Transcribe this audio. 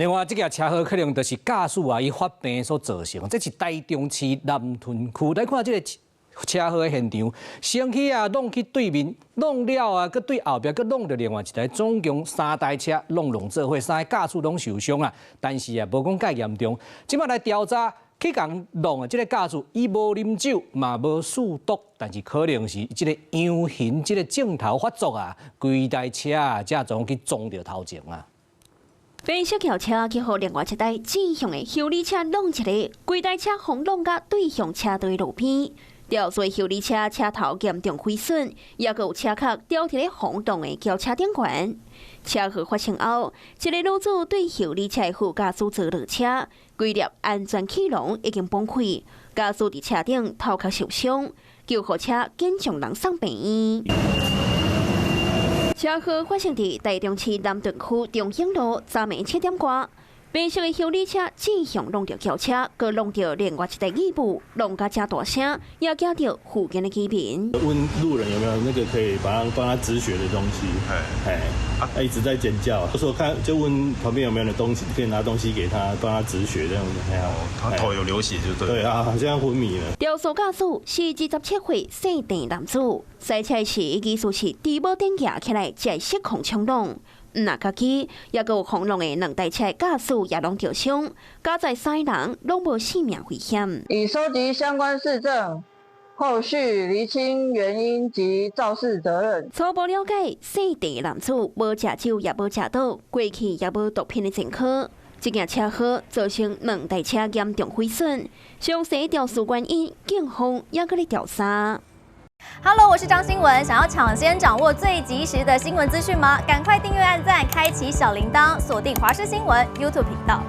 另外，這个車禍可能就是駕駛啊，伊發病所造成。這是台中市南屯區，來看這个車禍的現場，先去啊挵去對面，挵了啊，閣對後壁閣挵著另外一台，總共三台車攏挵做伙，三个駕駛攏受傷啊，但是啊，無講蓋嚴重。這擺來調查去共挵的這个駕駛，伊無啉酒，嘛無吸毒，但是可能是這个陽眩這个症頭發作啊，規台車啊，才總去撞著頭前啊。白色轎車去予另外一台正向的修理車挵一下，規台車予挵共對向車道的路邊。肇事修理車車頭嚴重毀損，也閣有車殼掉佇咧予撞的轎車頂懸。車禍發生後，一個女子對修理車的副駕駛座落車，規粒安全氣囊已經崩潰，駕駛佇車頂頭殼受傷，救護車緊將人送病院。車禍發生佇台中市南屯區中興路昨暝7點外。白色的修理車正向挵著轎車，閣挵著另外一台義母，挵甲誠大聲，也驚著附近的居民。問路人有沒有那個可以幫他止血的東西？哎，他一直在尖叫，我說看就問旁邊有沒有東西可以拿東西給他幫他止血這樣子。他頭有流血就對。對啊，好像昏迷了。肇事駕駛是27歲姓鄭男子，賽車時疑似是佇帽頂舉起來，才會失控衝撞。毋若家己，也閣有予挵的兩台車駕駛也攏著傷，加在三人攏無性命危險。已收集相關事證，後續釐清原因及肇事責任。初步了解，姓鄭男子無食酒也無食毒，過去也無毒品的前科。這件車禍造成兩台車嚴重毀損，詳細肇事原因，警方猶閣咧調查。 Hello，我是張新聞。想要搶先掌握最及時的新聞資訊嗎？趕快訂閱、按讚、開啟小鈴鐺，鎖定華視新聞 YouTube 頻道。